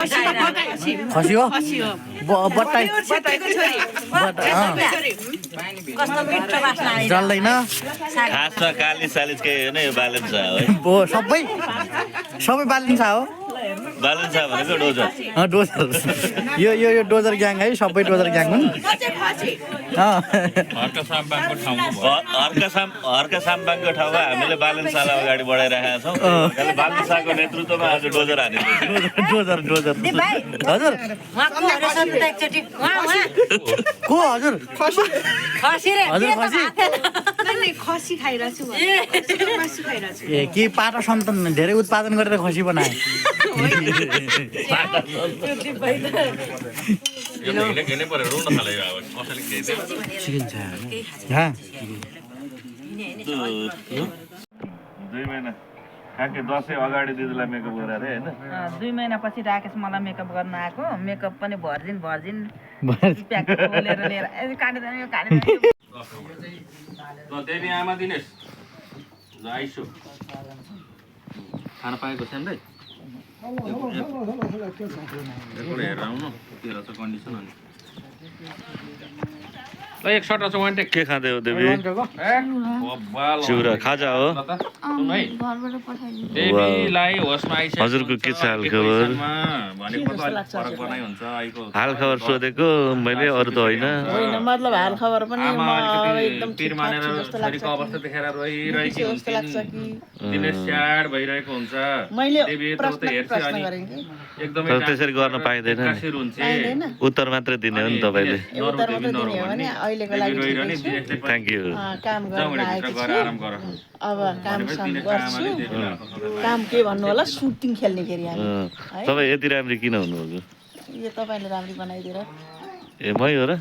खसी हो बट्टाई जल्दैन खासमा काली सालिसकै होइन यो बालुन्छ है सबै बालिन्छ हो बालुन्छ भनेको डोजर डोजर यो डोजर ग्याङ है सबै डोजर ग्याङ हुन् हर्का साम्बाङको ठाउँमा हामीले बालुन्सालाई अगाडि बढाइरहेका छौँ बालुन्साको नेतृत्वमा आज डोजर हानिन्छ डोजर हजुर को हजुर खसी खाइरहेछु ए के पाटा सन्तान धेरै उत्पादन गरेर खसी बनाए दसैँ अगाडि दिदीलाई मेकअप गरे होइन 2 महिनापछि राकेश मलाई मेकअप गर्न आएको मेकअप पनि भर्जिन लिएर देवी आमा दिनेश आइसु खाना पाएको छैन है हेरेर आउनु तेरो त कन्डिसन अनि एक सर्ट छ वान टेक के खाँदै हो देवी चिउरा खाजा हो देवीलाई होसमा आइसक्यो हजुरको के छ हाल खबर भनेको त अलिक फरक बनाइ हुन्छ आइको हाल खबर सोधेको मैले अरू त होइन मतलब हाल खबर पनि आमा अलिकति पिर मानेर छोरीको अवस्था देखेर रोइरहेकी हुन्छन् दिनेश स्याड भइरहेको हुन्छ देवी त हेर्छ अनि एकदमै त्यसरी गर्न पाइँदैन उत्तर मात्रै दिने हो नि तपाईँले थ्याङ्क यू काम के भन्नु होला सुटिङ खेल्ने फेरि हामी तपाईँ यति राम्री किन हुनुभएको यो तपाईँले राम्री बनाइदिएर ए मै हो र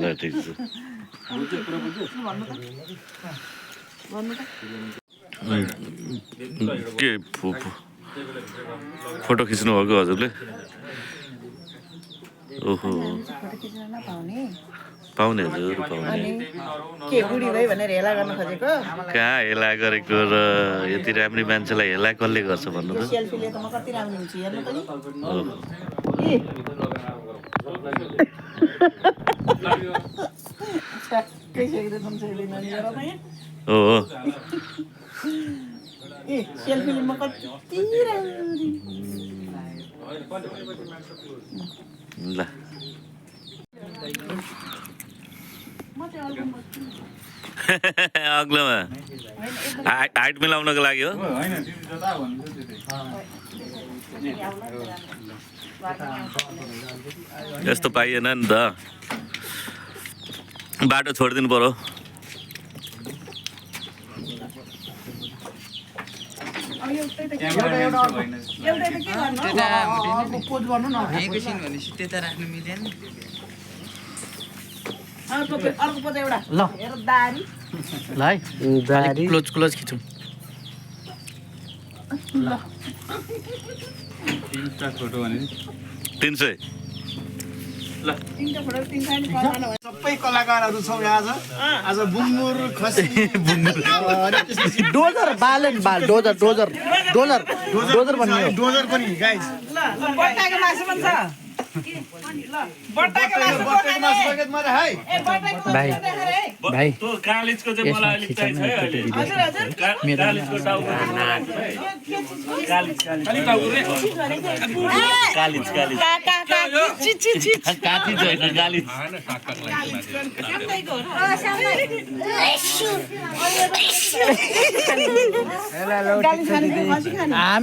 ल ठिक छ के फोटो खिच्नु भएको हजुरले ओहो पाउने हजुर पाउने के बुढी भई भनेर हेला गर्न खोजेको कहाँ हेला गरेको र यति राम्री मान्छेलाई हेला कसले गर्छ भन्नु त सेल्फीले त म कति राम्रो हुन्छु हेर्नु पनि हो ए सेल्फीले म कति राम्रो ल अग्लोमा हाइट मिलाउनको लागि हो यस्तो पाइएन नि त बाटो छोडिदिनु पर्यो क्लोज खिचौँ 300 सबै कलाकारहरू छौँ यहाँ आज बुङ्गुर खसी डोजर बालेन बाल डोजर भन्ने डोजर पनि गाइस बट्टाको मासु पनि छ बट्टाको मासु बगेत मलाई है भाइ भाइ त्यो कालिजको चाहिँ मलाई अलिक चाहिन्छ है कालिजको टाउको कालिज काठी छैन कालिज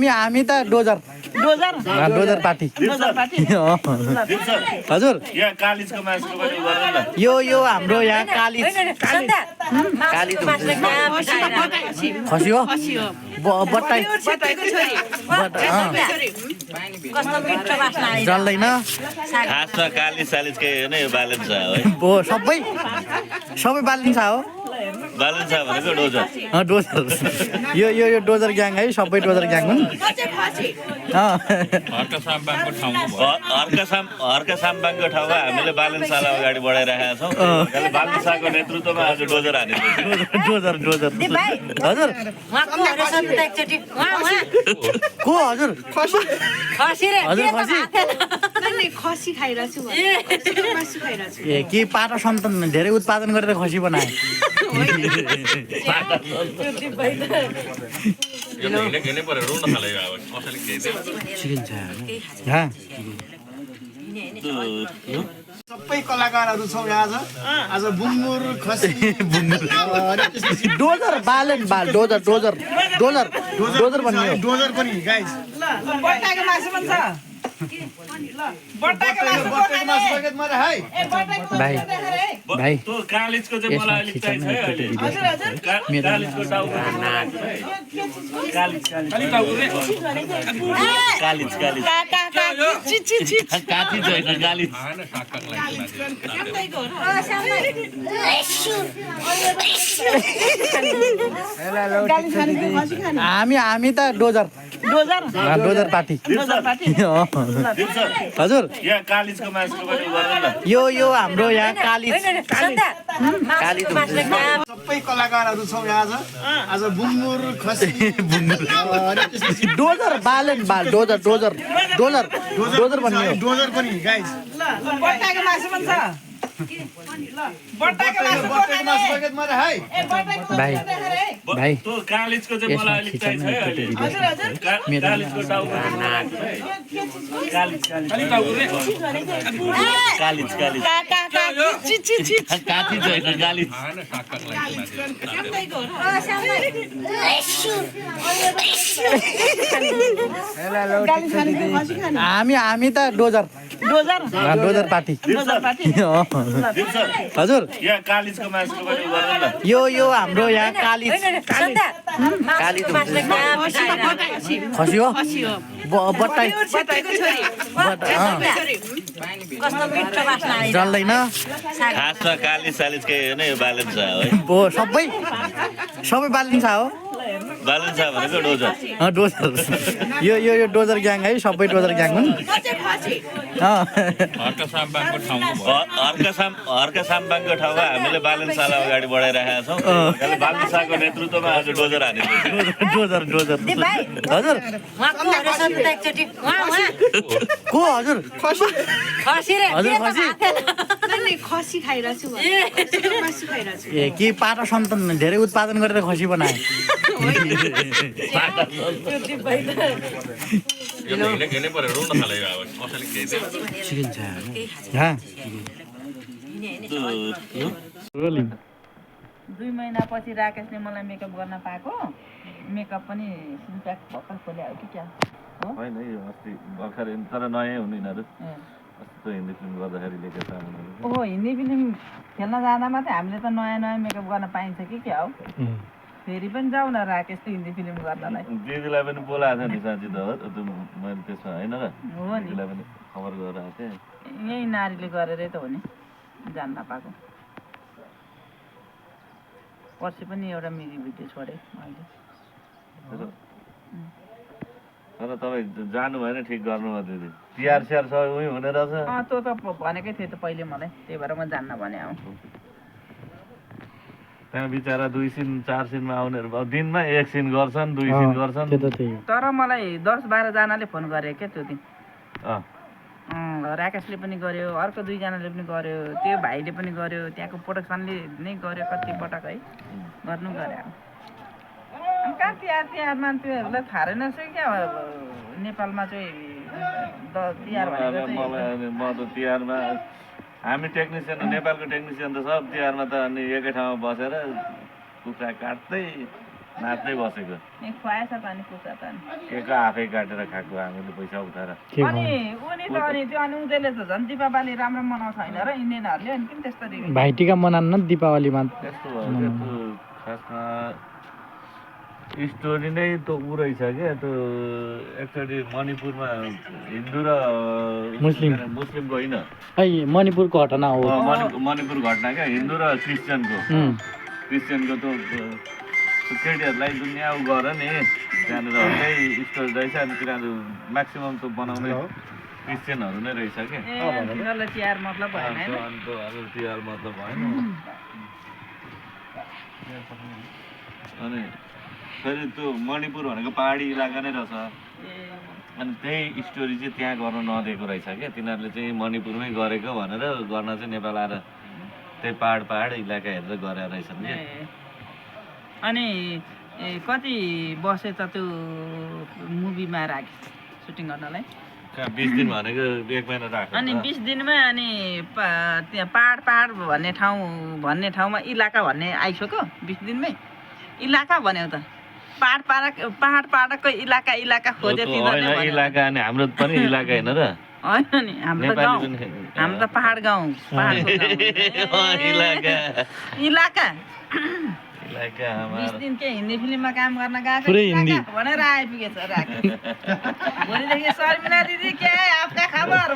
हामी त डोजर पार्टी हजुर यहाँ कालिजको मासुको पनि गर्नु न यो हाम्रो यहाँ कालिज खसी हो बट्टाई जल्दैन खासमा काली सालिसकै होइन यो बालुन्छ है सबै बालिन्छ हो बालुसा भनेको डोजर डोजर यो यो यो डोजर ग्याङ है सबै डोजर ग्याङ हुन् हर्का साम्बाङको ठाउँमा हामीले बालुसालाई अगाडि बढाइरहेका छौँ त्यसले बालुसाको नेतृत्वमा आज डोजर हानिँदैछ डोजर डोजर हजुर को हजुर खसी हजुर खसी खाइरहेको छु मासु खाइरहेको छु ए के पाटा सन्तान धेरै उत्पादन गरेर खसी बनाए घेर्नै पऱ्यो रुन थाल्यो अब कसैले सबै कलाकारहरू छौँ यहाँ आज बुङ्गुर खसी डोजर बालेन बाल डोजर डोजर डोजर डोजर भन्ने हो डोजर पनि गाइस बट्टाको मासु पनि छ बट्टाको मासु स्वागत मारे हाय भाइ भाइ त्यो कालिजको चाहिँ मलाई अलिक चाहिन्छ है अहिले कालिजको टाउको कालिज कालिज होइन कालिज हामी त डोजर डोजर पार्टी हजुर यहाँ कालिजको मासुको पनि गर्नु न यो यो हाम्रो यहाँ कालिज सबै कलाकारहरू छौँ यहाँ आज बुङ्गुर खसी डोजर बालेन बाल डोजर डोजर डोजर डोजर भन्ने हो डोजर पनि गाइस बट्टाको मासु पनि छ बट्टाको मासु स्वागत मारे हाय भाइ भाइ त्यो कालिजको चाहिँ मलाई अलिक चाहिन्छ है अहिले कालिजको टाउको कालिज होइन कालिज हामी त डोजर डोजर पार्टी हजुर यहाँ कालिजको मासुको पनि गर्नु न यो यो हाम्रो यहाँ कालिज खसी हो बट्टाई जल्दैन खासमा कालिज सालिजकै होइन यो बालुसा हो है हो सबै बालिन्छ हो बालुसा भनेको डोजर डोजर यो यो यो डोजर ग्याङ है सबै डोजर ग्याङ हुन् हर्का साम्बाङको ठाउँमा हामीले बालुसालाई अगाडि बढाइरहेका छौँ त्यसले बालुसाको नेतृत्वमा आज डोजर हानिँदैछ डोजर डोजर हजुर को हजुर खसी हजुर खसी खाइरहेको छु मासु खाइरहेको छु ए के पाटा सन्तान धेरै उत्पादन गरेर खसी बनाए घेर्नै पऱ्यो रुन थाल्यो अब कसैले रोलिङ 2 महिनापछि राकेशले मलाई मेकअप गर्न पाएको मेकअप पनि सिम्प्याक भर्खर खोल्या हो कि क्या हो होइन यो अस्ति भर्खर तर नयाँ हुनु यिनीहरू अस्ति त हिन्दी फिल्म गर्दाखेरि लेखेको छ ओहो हिन्दी फिल्म खेल्न जाँदा मात्रै हामीले त नयाँ नयाँ मेकअप गर्न पाइन्छ कि क्या हो फेरि पनि जाउँ न राकेश हिन्दी फिल्म गर्नलाई दिदीलाई पनि बोलाएको थियो नि साँच्ची त हो मैले त्यसमा होइन र हो नि दिदीलाई पनि खबर गरेर आएको थिएँ यही नारीले गरेरै त हो नि जान्न पाएको पर्सि पनि एउटा म्युजिक भिडियो छोडेँ मैले तर तपाईँ जानु भएन ठिक गर्नुभयो दिदी तिहार स्याहार सबै उहीँ हुने रहेछ त्यो त भनेकै थियो त पहिले मलाई त्यही भएर म जान्न भने आउँ त्यहाँ बिचरा 2 सिन 4 सिनमा आउनेहरू भयो दिनमा 1 सिन गर्छन् 2 सिन गर्छन् तर मलाई 10-12 जनाले फोन गरे क्या त्यो दिन राकेशले पनि गर्यो अर्को 2 जनाले पनि गर्यो त्यो भाइले पनि गर्यो त्यहाँको प्रोडक्सनले नै गर्यो कति पटक है गर्नु गरे कहाँ तिहारमा त्योहरूलाई थाहा रहेनछ क्या नेपालमा चाहिँ तिहार भनेको म त तिहारमा हामी टेक्निसियन नेपालको टेक्निसियन त सब तिहारमा त अनि एकै ठाउँमा बसेर कुखुरा काट्दै नाच्दै बसेको खुवाएछ त अनि कुखुरा त केको आफै काटेर खाएको हामीले पैसा उठाएर अनि उनी त अनि त्यो अनि उनीहरूले त झन् दीपावली राम्रो मनाउँछ होइन र इन्डियनहरूले अनि किन त्यस्तरी भाइटिका मनाउन दिपावलीमा त्यस्तो भयो त्यो खासमा स्टोरी नै त ऊ रहेछ क्या त्यो एकचोटि मणिपुरमा हिन्दू र मुस्लिमको होइन मणिपुरको घटना हो मणिपुर घटना क्या हिन्दू र क्रिस्चियनको क्रिस्चियनको त केटीहरूलाई दुनियाँ उ गर नि त्यहाँनिर त्यही स्टोरी रहेछ अनि तिनीहरू म्याक्सिमम् त बनाउने क्रिस्चियनहरू नै रहेछ कि तिनीहरूलाई तिहार मतलब भएन होइन अन्त अब तिहार मतलब भएन अनि फेरि त्यो मणिपुर भनेको पहाडी इलाका नै रहेछ अनि त्यही स्टोरी चाहिँ त्यहाँ गर्न नदिएको रहेछ क्या तिनीहरूले चाहिँ मणिपुरमै गरेको भनेर गर्न चाहिँ नेपाल आएर त्यही पहाड इलाका हेरेर गरेर रहेछन् क्या अनि कति बसे त त्यो मुभीमा राखे सुटिङ गर्नलाई 20 दिन भनेको 1 महिना राख्यो अनि 20 दिनमा अनि त्यहाँ पहाड भन्ने ठाउँमा इलाका भन्ने आइसक्यो 20 दिनमै इलाका भन्यो त पहाडको इलाका खोजे तिनीहरूले इलाका अनि हाम्रो पनि इलाका होइन र होइन नि हाम्रो त गाउँ हाम्रो त पहाड गाउँ इलाका 20 दिन के हिन्दी फिल्ममा काम गर्न गएको भनेर आइपुगेछ भोलिदेखि शर्मिला दिदी के आपका खबर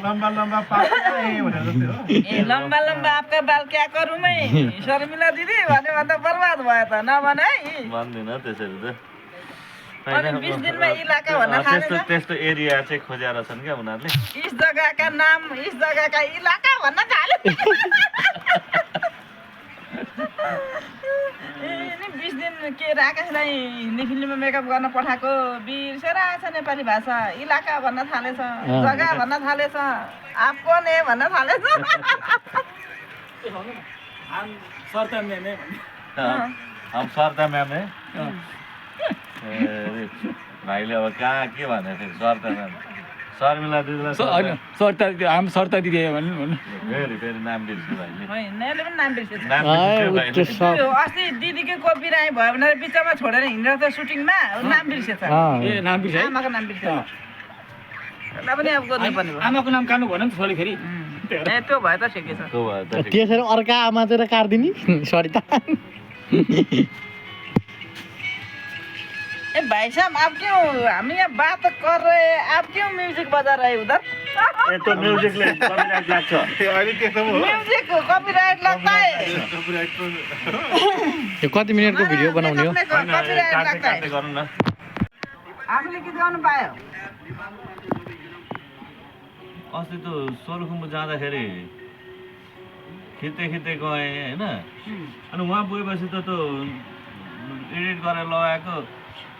लम्बा लम्बा ए लम्बा आपका बाल क्या करूँ मै शर्मिला दिदी भन्यो भने बर्बाद भयो त नभने है भन्दैन त्यसरी त अनि 20 दिनमा इलाका भन्न थाले त्यस्तो एरिया चाहिँ खोजेर छन् क्या उनीहरूले इस जग्गाका नाम इस जग्गाका इलाका भन्न थाले 20 दिन के राकेशलाई हिन्दी फिल्ममा मेकअप गर्न पठाएको बिर्सेर आएछ नेपाली भाषा इलाका भन्न थालेछ जग्गा भन्न थालेछ आपको ने भन्न थालेछ हम सर्ता म्याम है भाइले अब कहाँ के भनेको थियो सर्ता म्याम शर्मिला दिदीलाई हामी सर्ता दिदी भन्नु फेरि नाम बिर्स्यो भाइले नयाँले पनि नाम बिर्सेछ नाम बिर्स्यो भाइले अस्ति दिदीकै कपिराई भयो भनेर बिचमा छोडेर हिँडेर त सुटिङमा नाम बिर्सेछ नाम बिर्स्यो आमाको नाम बिर्सेछ त्यसलाई पनि अब गर्नुपर्ने भयो आमाको नाम काट्नु भन नि त छोरी फेरि ए त्यो भयो त ठिकै छ त्यो भयो त त्यसरी अर्का आमा चाहिँ काट्दिनी सरिता ए भाई साहब आप क्यों हम यहाँ बात कर रहे हैं आप क्यों म्यूजिक बजा रहे उधर त्यो म्युजिकले कपिराइट लाग्छ म्यूजिक कॉपीराइट लगता है यो कति मिनेटको भिडियो बनाउने हो कॉपीराइट लगता है गर्नु न आफूले गीत गाउनु पायो अस्ति त सोलुखुम्बु जाँदाखेरि खिच्दै गएँ होइन अनि उहाँ पुगेपछि त त्यो एडिट गरेर लगाएको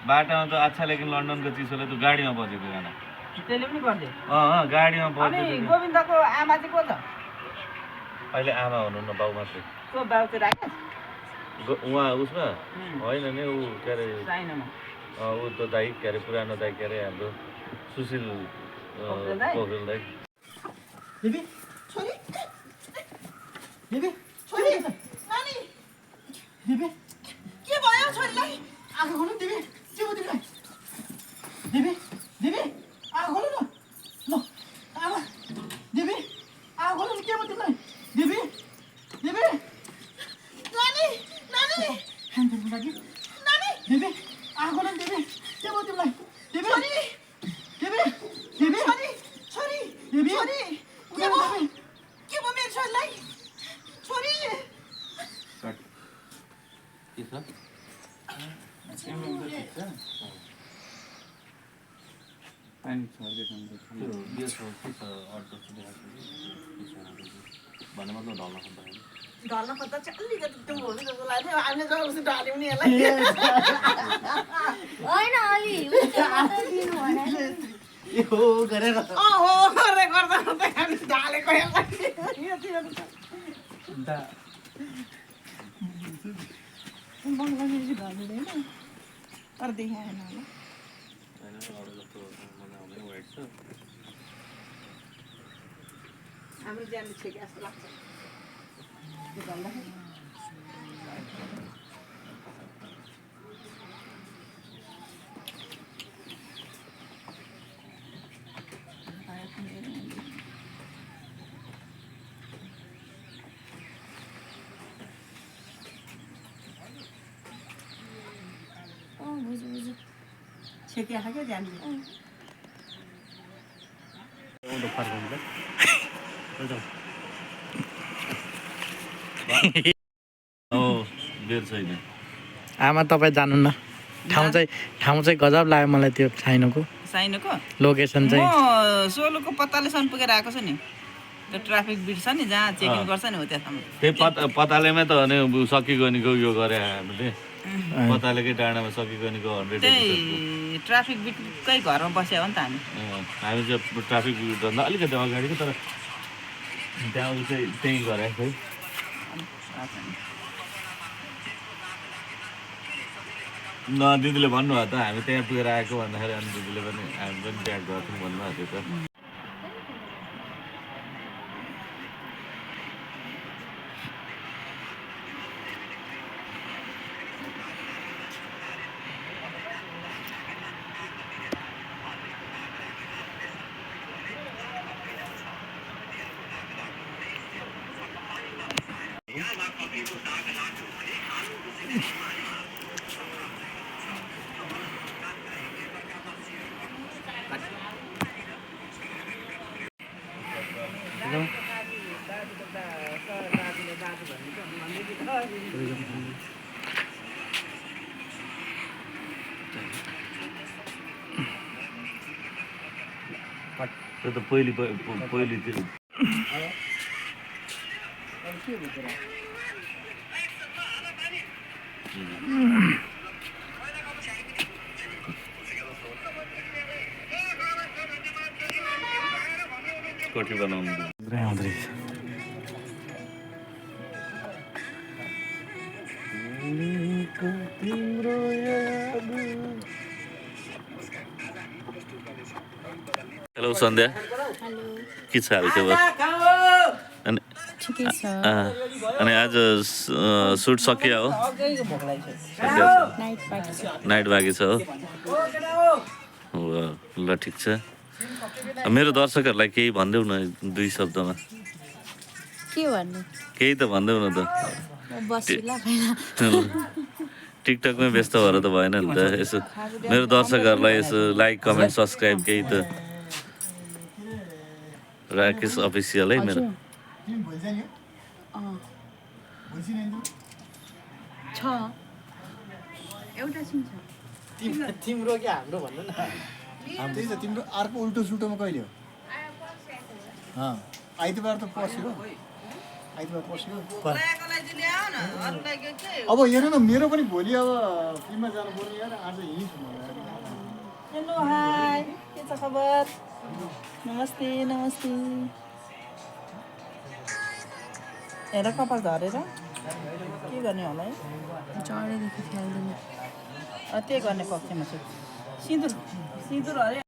बाटामा त अच्छा लेकिन लन्डनको चिसोले त गाडीमा बजेको गाना त्यसले पनि गर्दै गाडीमा अनि बजेको गोविन्दको आमा चाहिँ को छ अहिले आमा हुनुहुन्न बाउ मात्रै को बाउ चाहिँ राखेश उहाँ उसमा होइन नि ऊ के अरे साइनामा ऊ त दाइ के अरे पुरानो दाइ के अरे हाम्रो सुशील पोखरेल दाइ दिदी छोरी दिदी छोरी नानी दिदी के भयो छोरीलाई आगो खोल्नु दिदी के भयो तिमीलाई दिदी दिदी आगो खोल्नु न ल आमा दिदी आगो खोल्नु के भयो तिमीलाई दिदी दिदी नानी नानी ह्यान्डल लागि नानी दिदी आगो खोल्नु दिदी के भयो तिमीलाई दिदी छोरी दिदी दिदी छोरी छोरी दिदी छोरी के भयो मेरो छोरीलाई छोरी के छ भन्ने मतलब ढल्न खोज्दा ढल्न खोज्दा चाहिँ अलिकति त्यो हुनु जस्तो लाग्यो हामीले जब उसी ढल्यौँ नि यसलाई होइन अलि दिनु भने यो गरेर हो गरेर गर्दा गर्दै हामी ढालेको तर देखाएन होला हाम्रो ज्यान छ कि जस्तो लाग्छ छेकिया क्या जान बेर छैन। आमा तपाईँ जानुहुन्न ठाउँ चाहिँ गजब लाग्यो मलाई त्यो साइनोको लोकेसन म चाहिँ सोलुको पत्तालेसम्म पुगेर आएको छु नि त्यो ट्राफिक बिट छ नि जहाँ चेकिङ गर्छ नि हो त्यहाँसम्म त्यही पतालेमै त अनि सकिगनीको यो गरे हामीले पतालेकै डाँडामा सकिगनीको 100 त्यही ट्राफिक बिटकै घरमा बस्यो हो नि त हामी चाहिँ ट्राफिक बिटभन्दा अलिकति अगाडिको तर त्यहाँ चाहिँ त्यहीँ गरे खै दिदीले भन्नुभयो त हामी त्यहाँ पुगेर आएको भन्दाखेरि अनि दिदीले पनि हामी पनि ट्याग गर्थ्यौँ भन्नुभएको थियो त त्यो त पहिले त्यो कोठी बनाउनु आउँदो रहेछ हेलो सन्ध्या के छ हालखबर अनि अनि आज सुट सकिया हो नाइट बाँकी छ हो ल ठिक छ मेरो दर्शकहरूलाई केही भनिदेऊ न 2 शब्दमा के भन्नु केही त भनिदेऊ न त टिकटकमै व्यस्त भएर त भएन नि त यसो मेरो दर्शकहरूलाई यसो लाइक कमेन्ट सब्सक्राइब केही त राकेश अफिसियल है मेरो तिम्रो के हाम्रो भन्नु न त्यही त तिम्रो अर्को उल्टो सुल्टोमा कहिले हो आइतबार त पस्यो आइतबार पस्यो अब हेर न मेरो पनि भोलि अब फिल्ममा जानु पर्ने यार आज हिँड्छु म हेलो हाई के छ खबर नमस्ते नमस्ते हेर कपाल झरेर के गर्ने होला है चढेदेखि ख्याल्दैन त्यही गर्ने पक्षमा छु सिन्दुर सिन्दुर अरे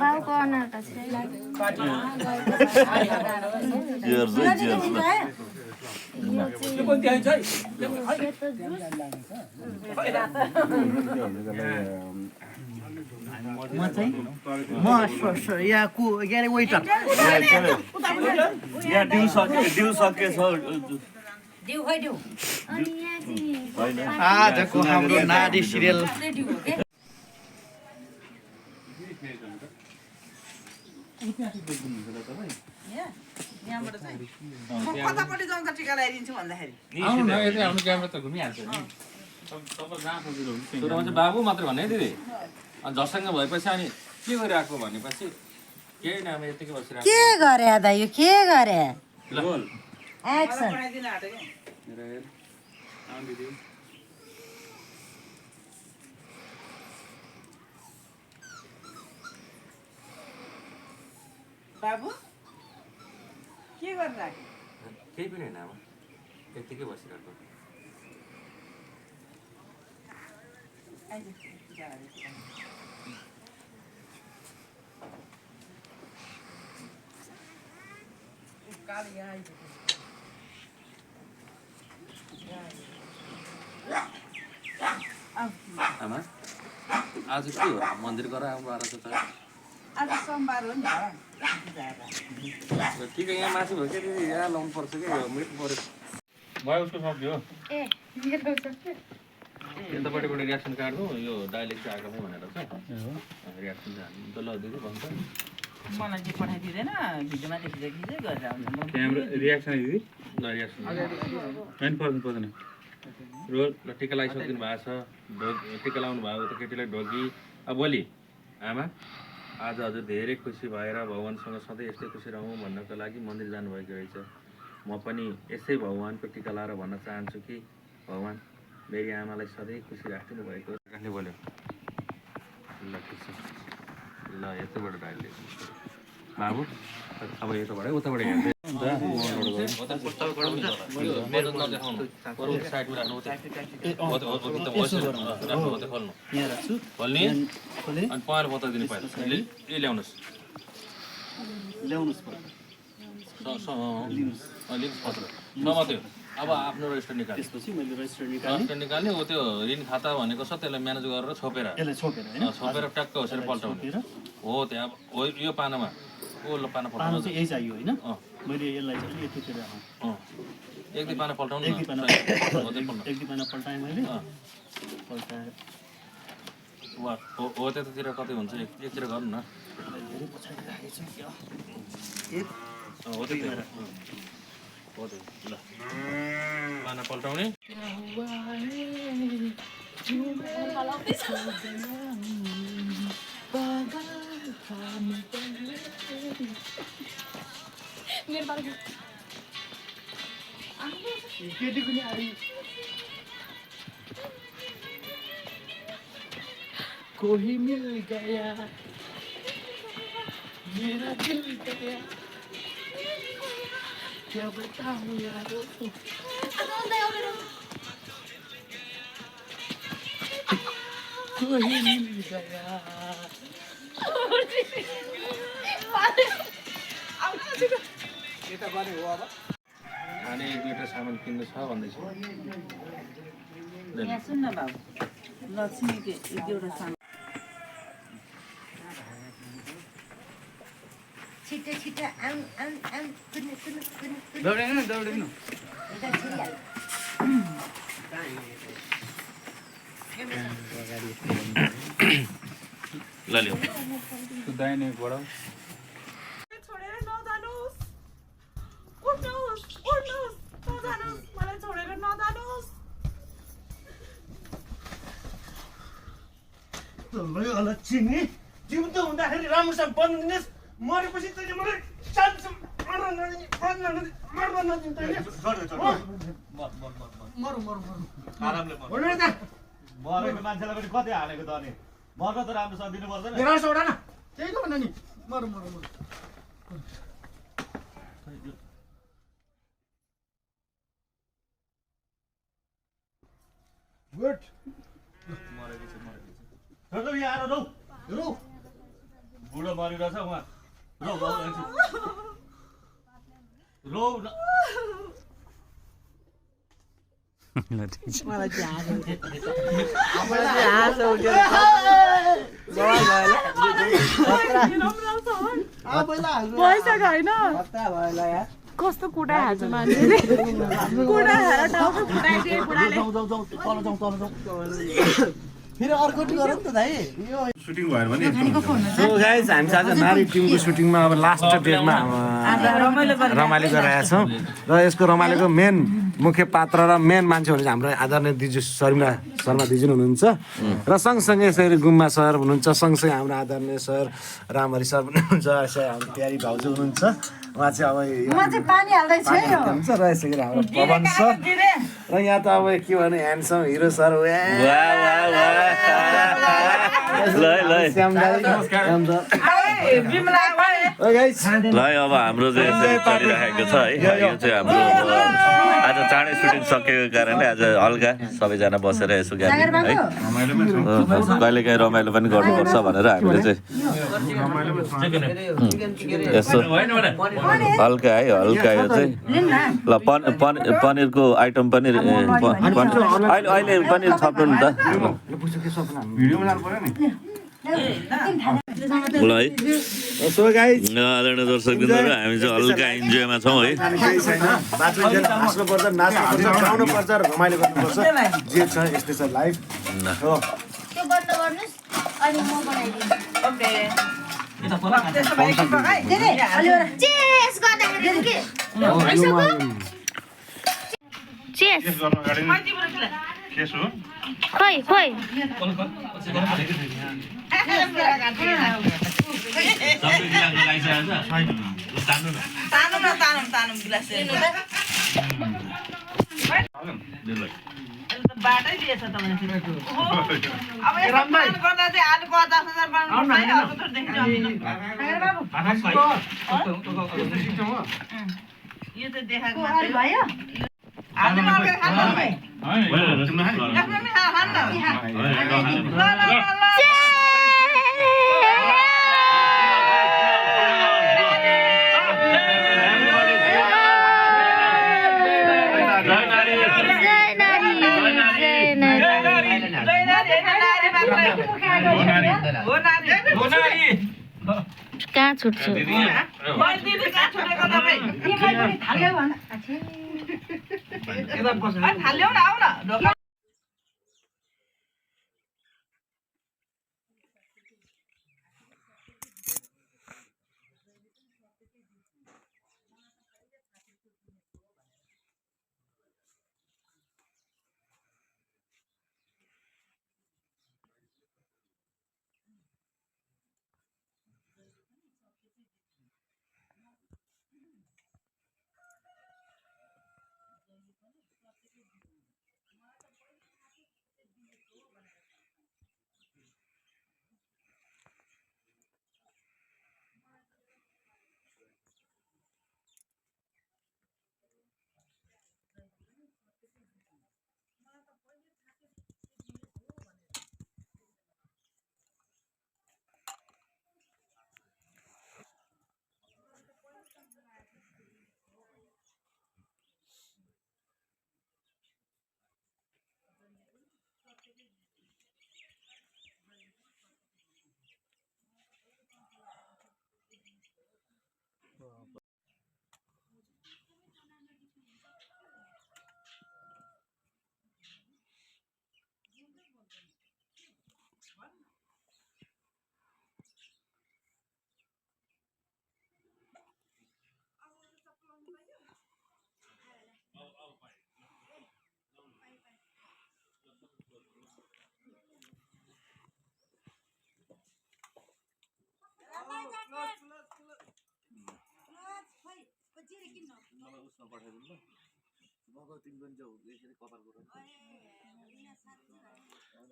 बाउको अनारका यहाँ वेटर ड्यू सकेछ आजको हाम्रो नारी सिरियल कतापट्टि जाउँ त टिका लगाइदिन्छु भन्दाखेरि बाबु मात्र भन्ने दिदी अनि झसँग भएपछि अनि के गरिरहेको भनेपछि केही नाम यतिकै बसिरहेको के गरे दाइ यो के गरे बोल एक्सन बनाइदिन आँटेको बाबु के गरिरहेको केही पनि होइन आमा यतिकै बसिरहेको आमा आज के हो मन्दिर गएर आउनु आएर त आज सोमबार हो नि ठिकै यहाँ मासु भयो क्या दिदी यहाँ लाउनु पर्छ क्या यो मिट पऱ्यो भयो उसको सक्यो यतापट्टिबाट रियाक्सन काट्नु यो डाइलेक्ट चाहिँ आएकोमै भनेर चाहिँ रियाक्सन चाहिँ हाल्नु त ल दिदी भन्छ मलाई चाहिँ पठाइदिँदैन भिडियोमा खिचेर गरेर आउँछ क्यामेरा रियाक्सन दिदी ल रियाक्सन हैन पर्दैन रोल ल टिका लगाइसकिदिनु भएको छ टिका लाउनु भएको त केटीलाई ढोकी अब भोलि आमा आज हजुर धेरै खुसी भएर भगवान्सँग सधैँ यस्तै खुसी रहौँ भन्नको लागि मन्दिर जानुभएको रहेछ म पनि यसै भगवान्को टिका लाएर भन्न चाहन्छु कि भगवान् मेरी आमालाई सधैँ खुसी राखिदिनु भएको राख्ने बोल्यो ल ठिक छ ल यतैबाट डाइले बाबु अब यताबाट उताबाट हेर्दै अब आफ्नो रेजिस्टर निकाल्ने हो त्यो ऋण खाता भनेको छ त्यसलाई म्यानेज गरेर छोपेर ट्याक्क होसेर पल्टाउने हो त्यहाँ हो यो पानामा ओल्लो पाना पल्टाउनु चाहिँ यही चाहियो होइन मैले यसलाई चाहिँ यतिखेर एक दुई पाना पल्टाउनु एक दुई पाना पल्टाएँ मैले पल्टाएँ हो त्यतातिर कतै हुन्छ एकतिर गर्नु न धेरै पछाडि राखेको छु हो त्यतिर हो त्यो ल पाना पल्टाउने केटीको नि आयो कोही मिल गया मेरा दिल गया क्या बताऊं यारो कोही मिल गया खाने एक दुईवटा सामान किन्नु छ भन्दैछु यहाँ सुन्न बाबु लक्ष्मीको एक दुईवटा सामान छिटो छिटो आउँ कुद्नु दौडेन यता छिरिहाल्नु ल ल्याऊ छोडेर नजानुस् उठ्नुहोस् नजानुस् मलाई छोडेर नजानुस् चिनी जिउँदो हुँदाखेरि राम्रोसँग बनिदिनुहोस् मरेपछि तैँले मलाई सानसम्म मर्न नदिनु तैँले मरेको मान्छेलाई पनि कति हालेको त अनि मर्न त राम्रोसँग दिनु पर्दैन एउटा न त्यही त भन्दा नि मरु गुड यहाँ आएर रौ रौ बुढो मरिरहेछ उहाँ रौ रौ भइसक्यो होइन कस्तो कुटा हाल्छ मान्छेले कुटा हालेर टाउको फुटाइदिए बुढाले फेरि अर्को गर नि त दाइ यो सुटिङ भयो भने सो गाइज हामी आज नारी टिमको सुटिङमा अब लास्ट डेटमा रमाइलो गरिरहेका छौँ र यसको रमाइलोको मेन मुख्य पात्र र मेन मान्छे भने हाम्रो आदरणीय दिजु शर्मा दिजु हुनुहुन्छ र सँगसँगै यसरी गुम्बा सर हुनुहुन्छ सँगसँगै हाम्रो आदरणीय सर रामहरि सर पनि हुनुहुन्छ हाम्रो प्यारी भाउजू हुनुहुन्छ उहाँ चाहिँ अब पानी हाल्दैछ हुन्छ र यसै गरी हाम्रो पवन सर र यहाँ त अब के भने ह्यान्डसम हिरो सर ल अब हाम्रो चाहिँ यसरी चलिरहेको छ है यो चाहिँ हाम्रो आज चाँडै सुटिङ सकेको कारणले आज हल्का सबैजना बसेर यसो गाडी है कहिलेकाहीँ रमाइलो पनि गर्नुपर्छ भनेर हामीले चाहिँ यसो हल्का है हल्का यो चाहिँ ल पनिरको आइटम पनि अहिले पनि थप्नु नि त ल है सो गाइज आदरणीय दर्शकबिन्दुहरू हामी चाहिँ हल्का इन्जोयमा छौँ है हाँस्नुपर्छ नाच्नुपर्छ गाउनुपर्छ रमाइलो गर्नुपर्छ जे छ यस्तै छ लाइफ त्यो बन्द गर्नुहोस् अनि म बनाइदिन्छु त्यसो भए एकछिन पकाइ। चेस गर्दाखेरि के चेस खै तिम्रो किला? खोइ खोइ तानौँ गिलास बाटै दिएछ त मान्छे। अब यसो प्लान गर्दा चाहिँ आलुको 50,000 बनाउनु पर्छ है, अर्को त देखिन्छ। यो त देखाएको मात्रै हो। हाल्नु अर्को खानु भाइ। आफ्नो नि खानु न। ल ल ल ल। कहाँ छुट्छु दिदी कहाँ छुटेको तपाईँ? थाल्यौ न, आऊ न ढोका।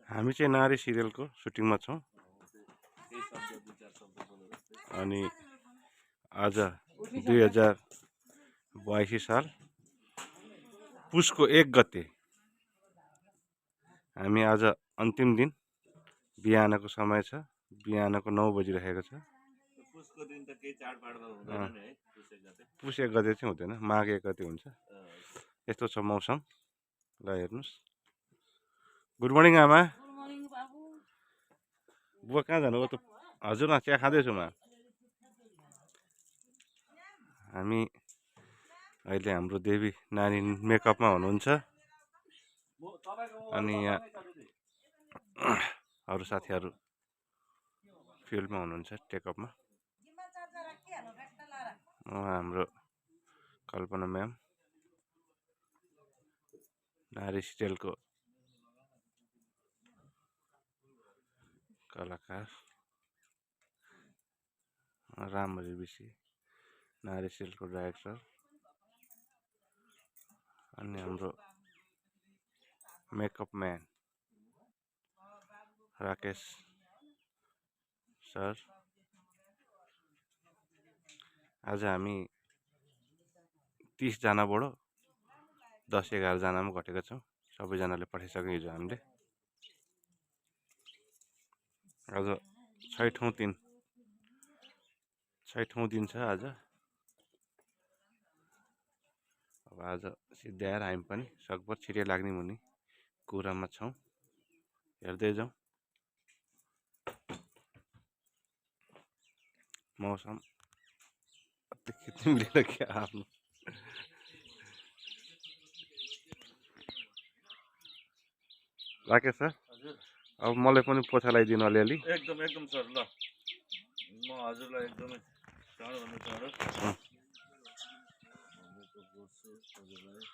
हामी चाहिँ नारी सिरियलको सुटिङमा छौँ अनि आज 2082 साल पुसको 1 गते हामी आज अन्तिम दिन बिहानको समय छ बिहानको 9 बजिरहेको छ पुसको दिन त केही चाडबाडमा हुँदैन नि है पुस 1 गते चाहिँ हुँदैन माघ 1 गते हुन्छ यस्तो छ मौसम ल हेर्नुस् गुड मर्निङ आमा बुवा कहाँ जानुभयो त हजुर न चिया खाँदैछु म हामी अहिले हाम्रो देवी नानी मेकअपमा हुनुहुन्छ अनि यहाँ अरू साथीहरू फिल्डमा हुनुहुन्छ टेकअपमा हाम्रो कल्पना म्याम नारी सिरियलको कलाकार रामहरि विशी नारी सिरियलको डाइरेक्टर अनि हाम्रो मेकअप म्यान राकेश सर आज हामी 30 जनाबाट 10-11 जनामा घटेका छौँ सबैजनाले पठाइसक्यो हिजो हामीले आज 6औं दिन छ आज अब आज सिद्ध्याएर हामी पनि सकभर छिटै लाग्ने मुनि कुरामा छौँ हेर्दै जाउँ मौसम खिच्नु मिलेर के आफ्नो राकेश सर अब मलाई पनि पोछा लगाइदिनु अलिअलि एकदम सर ल म हजुरलाई एकदमै चाँडोभन्दा चाँडो भनेको बोल्छु हजुरलाई